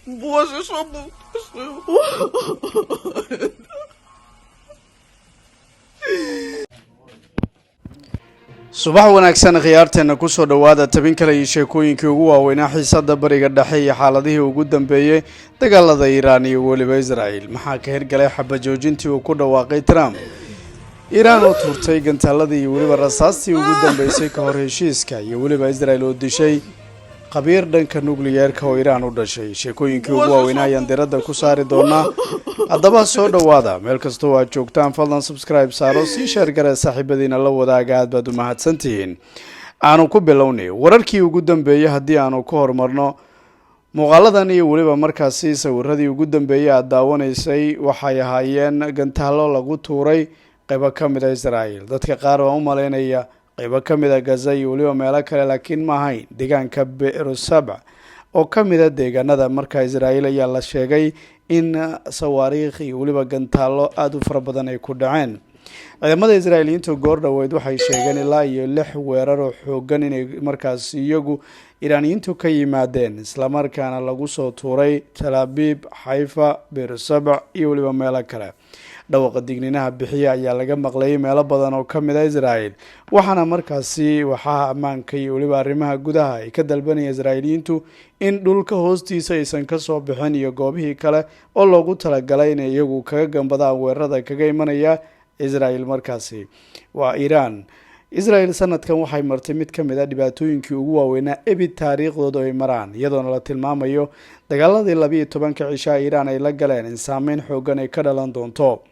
Боже, що був? Subax wanaagsan khiyaarteena, kusoo dhowaada tabin kale iyo sheekooyinkii ugu waaweynaa xiisada Bariga Dhexe iyo xaaladihii ugu dambeeyey dagaalada Iiraan iyo weliba Israel. Maxaa ka hirgalay xabajoojintii uu ku dhawaaqay Trump? Iiraan oo tuurtay gantaaladii iyo weliba rasaastii ugu dambeysay ka hor heshiiska, iyo weliba Israel oo dishay khabiir dhanka nukliyeerka oo Iiraan u dhashay. Sheekooyinkii ugu waaweynaa ayaan diradda ku saari doonaa. Haddaba soo dhowaada meel kastoo aad joogtaan. Fadlan subscribe saaro, sii share garee, saaxiibadiina la wadaaga. Aad baad u mahadsantihiin. Aanu ku bilownay wararkii ugu dambeeyey. Haddii aanu ku horumarno muuqaaladan iyo weliba markaasi sawiradii ugu dambeeyey aada daawanaysay, waxay ahaayeen gantaallo lagu tuuray qeybo ka mid a Israel. Dadka qaar baa u malaynaya qeybo ka mid a Gaza iyo weliba meelo kale, laakiin ma ahayn. Deegaanka Be'er Sabc oo ka mid a deegaanada markaa Israel ayaa la sheegay in sawaariikh iyo weliba gantaallo aada u fara badan ay ku dhaceen. Ciidamada Israailiyiintu goor dhoweyd waxay sheegeen ilaa iyo lix weerar oo xoogan inay markaas iyagu Iiraaniyiintu ka yimaadeen, islamarkaana lagu soo tuuray Talaabiib, Xayfa, Beer Sabc iyo weliba meelo kale. Dhawaqa digninaha bixiya ayaa laga maqlayay meelo badan oo kamid a Israel, waxaana markaasi waxaha ammaanka iyo weliba arrimaha gudaha ay ka dalbanaya Israailiyiintu in dhulka hoostiisa aysan kasoo bixin iyo goobihii kale oo loogu talagalay inay iyagu kaga gambadaan weerarada kaga imanaya Israel, markaasi waa Iiraan. Israel sanadkan waxay martay mid ka mid a dhibaatooyinkii ugu waaweynaa ebid taariikhdooda ay maraan, iyadoona la tilmaamayo dagaaladii 12-ka cishaa Iiraan ay la galeen in saameyn xoogan ay ka dhalan doonto.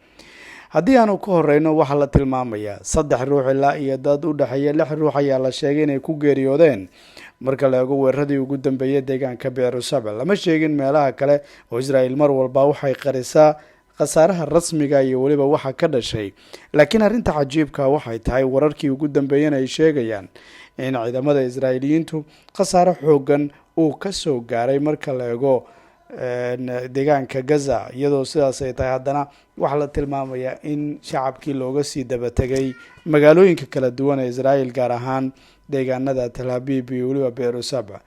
Haddii aanu ka horeyno, waxaa la tilmaamayaa saddex ruux ilaa iyo dad u dhexeeya lix ruux ayaa la sheegay inay ku geeriyoodeen marka la eego weeraradii ugu dambeeyay deegaanka Beeru Sabc. Lama sheegin meelaha kale, oo Israel mar walba waxay qarisaa khasaaraha rasmiga iyo weliba waxa ka dhashay. Laakiin arrinta cajiibka waxay tahay, wararkii ugu dambeeyana ay sheegayaan, in ciidamada Israa'iiliyiintu khasaaro xoogan uu kasoo gaaray marka la eego deegaanka Gaza. Iyadoo sidaas ay tahay, haddana waxaa la tilmaamayaa in shacabkii looga sii dabategay magaalooyinka kala duwan ee Israa'iil, gaar ahaan deegaanada Talaabiib iyo weliba Beeru Sabc.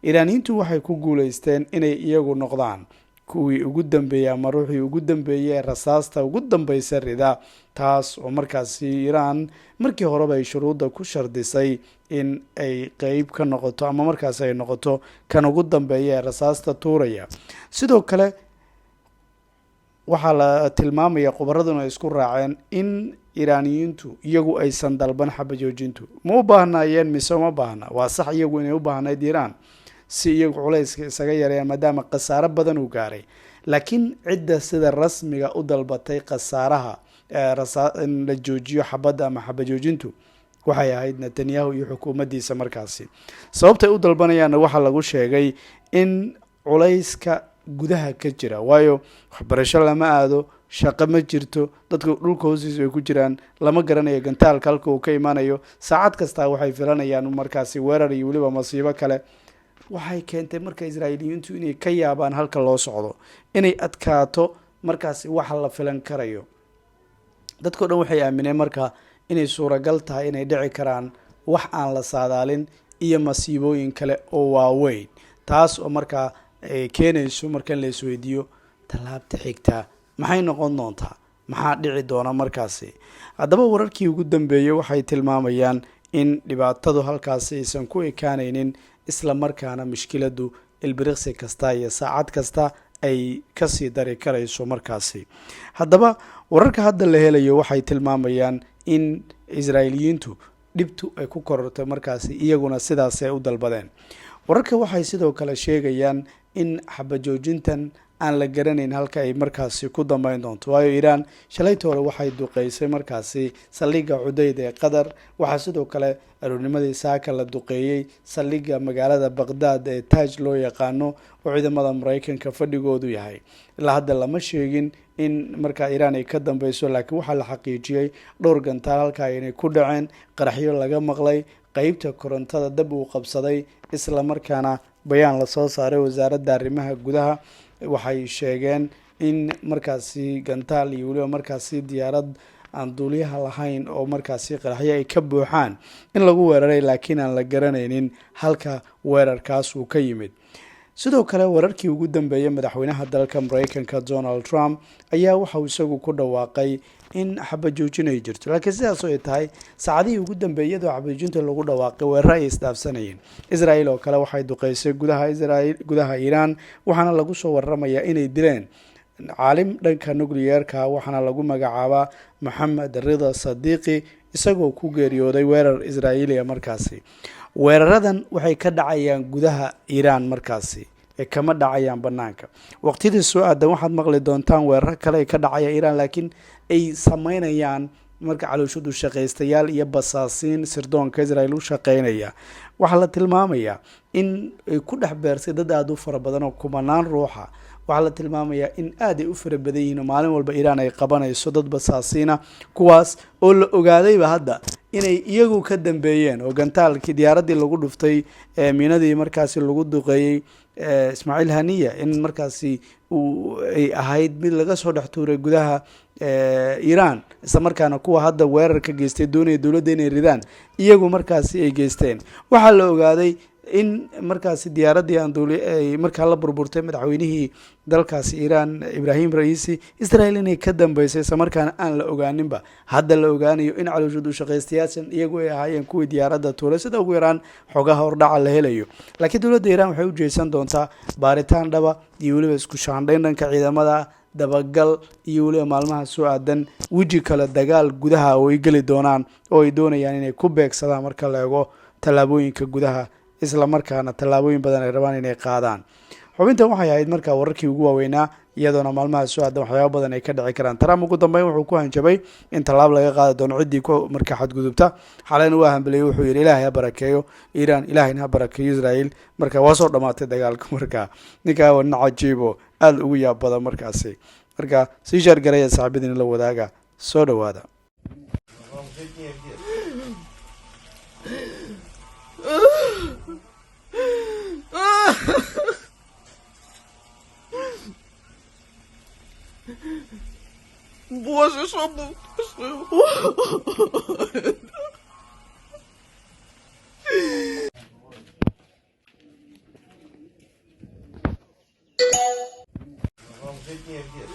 Iiraaniyiintu waxay ku guuleysteen inay iyagu noqdaan kuwii ugu dambeeyey ama ruuxii ugu dambeeyey ee rasaasta ugu dambeysa rida, taas oo markaasi Iiraan markii horeba ay shuruudda ku shardisay in ay qeyb ka noqoto ama markaasi ay noqoto kan ugu dambeeya ee rasaasta tuuraya. Sidoo kale waxaa la tilmaamaya, khubaraduna ay isku raaceen, in Iiraaniyiintu iyagu aysan dalban xabajoojintu. Ma u baahnaayeen mise uma baahna? Waa sax iyagu inay u baahnayd Iiraan si iyagu culayska isaga yareeyaan, maadaama khasaaro badan uu gaaray. Laakiin cidda sida rasmiga u dalbatay khasaaraha in la joojiyo xabadda ama xabajoojintu waxay ahayd Netanyahu iyo xukuumaddiisa. Markaasi sababtay u dalbanayaanna waxaa lagu sheegay in culayska gudaha ka jira, waayo waxbarasho lama aado, shaqo ma jirto, dadka dhulka hoostiisa ay ku jiraan, lama garanayo gantaalka halka uu ka imaanayo. Saacad kastaa waxay filanayaan markaasi weerar iyo weliba masiibo kale. Waxay keentay marka Israa'iiliyiintu inay ka yaabaan halka loo socdo, inay adkaato markaasi waxa la filan karayo. Dadkao dhan waxay aamineen marka inay suuragal tahay inay dhici karaan wax aan la saadaalin iyo masiibooyin kale oo waaweyn, taas oo markaa keenayso marka in la isweydiiyo tallaabta xigtaa maxay noqon doontaa, maxaa dhici doona markaasi. Haddaba wararkii ugu dambeeyey waxay tilmaamayaan in dhibaatadu halkaasi aysan ku ekaanaynin, isla markaana mushkiladu ilbiriqsi kasta iyo saacad kasta ay kasii dari karayso markaasi. Haddaba wararka hadda la helayo waxay tilmaamayaan in Israa'iiliyiintu dhibtu ay ku korortay, markaasi iyaguna sidaasay u dalbadeen. Wararka waxay sidoo kale sheegayaan in xabajoojintan aan la garanayn halka ay markaasi ku dambeyn doonto, waayo Iiraan shalayta hore waxay duqeysay markaasi saldhigga Cudayd ee Qatar. Waxaa sidoo kale aroornimadii saaka la duqeeyey saldhigga magaalada Baqdaad ee Taaj loo yaqaano, oo ciidamada Mareykanka fadhigoodu yahay. Ilaa hadda lama sheegin in markaa Iiraan ay ka dambeyso, laakiin waxaa la xaqiijiyey dhowr gantaal halkaa inay ku dhaceen, qaraxyo laga maqlay, qeybta korontada dab uu qabsaday. Isla markaana bayaan lasoo saaray wasaaradda arrimaha gudaha waxay sheegeen In markaasi gantaal iyo weliba markaasi diyaarad aan duuliyaha lahayn oo markaasi qaraxyo ay ka buuxaan in lagu weeraray, laakiin aan la garanaynin halka weerarkaas uu ka yimid. Sidoo kale, wararkii ugu dambeeyay, madaxweynaha dalka Mareykanka Donald Trump ayaa waxauu isagu ku dhawaaqay in xabajoojin ay jirto, laakiin sidaas oo ay tahay, saacadihii ugu dambeeyay iyadoo xabajoojinta lagu dhawaaqay, weeraro ay isdhaafsanayeen. Israel oo kale waxay duqeysay gudaha Israel, gudaha Iiraan, waxaana lagu soo waramayaa inay dileen caalim dhanka nucleyeerka, waxaana lagu magacaabaa Maxamed Rida Sadiiqi, isagoo ku geeriyooday weerar Israa'iiliya. Markaasi weeraradan waxay ka dhacayaan gudaha Iiraan markaasi ee kama dhacayaan banaanka. Waqtiyadii soo aadan waxaad maqli doontaan weeraro kale ay ka dhacaya Iiraan, laakiin ay sameynayaan marka calooshadu shaqaystayaal iyo basaasiin sirdoonka Israel u shaqeynaya. Waxaa la tilmaamayaa in ay ku dhex beersay dad aada u fara badan oo kumanaan ruuxa. Waxaa la tilmaamayaa in aad ay u fara badan yihiin oo maalin walba Iiraan ay qabanayso dad basaasiina, kuwaas oo la ogaadayba hadda inay iyagu ka dambeeyeen oo gantaalkii diyaaraddii lagu dhuftay, miinadii markaasi lagu duqeeyey Ismaaciil Haniya, in markaasi uu ay ahayd mid laga soo dhex tuuray gudaha Iiraan, isla markaana kuwa hadda weerar ka geystay, doonaya dowladda inay ridaan, iyagu markaasi ay geysteen. Waxaa la ogaaday in markaasi diyaaraddii anduuli ay markaa la burburtay madaxweynihii dalkaasi Iiraan Ibraahim Raisi, Israel inay ka dambeysay, isla markaana aan la ogaaninba. Hadda la ogaanayo in calooshadu shaqaystayaashan iyagu ay ahaayeen kuwii diyaaradda tuulay, sida ugu yaraan xogaha hordhaca la helayo. Laakiin dowladda Iiraan waxay u jeesan doontaa baaritaan dhaba iyo weliba isku shaandhayn dhanka ciidamada, dabagal iyo weliba maalmaha soo aadan weji kale dagaal gudaha oo ay geli doonaan oo ay doonayaan inay ku beegsadaan marka la eego tallaabooyinka gudaha, isla markaana tallaabooyin badan ay rabaan inay qaadaan. Xubintan waxay ahayd markaa wararkii ugu waaweynaa, iyadoona maalmaha soo aadan waxyaaba badan ay ka dhici karaan. Trump ugu dambeyn wuxuu ku hanjabay in tallaab laga qaadi doono ciddii ku markaa xadgudubta. Xaleyna waa hambeliyey, wuxuu yidhi: "Ilaahay ha barakeeyo Iiraan, Ilaahayna ha barakeeyo Israel." Marka waa soo dhamaatay dagaalka. Marka ninkaa waa nin cajiibo, aada ugu yaab badan markaasi. Marka sii share garaya, saaxiibadiina la wadaaga. Soo dhawaada. Вам жить негде. Боже, що був? Що? Вам жить негде.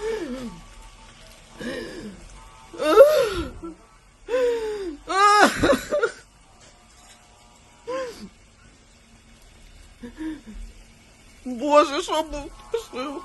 Боже, що був? Що?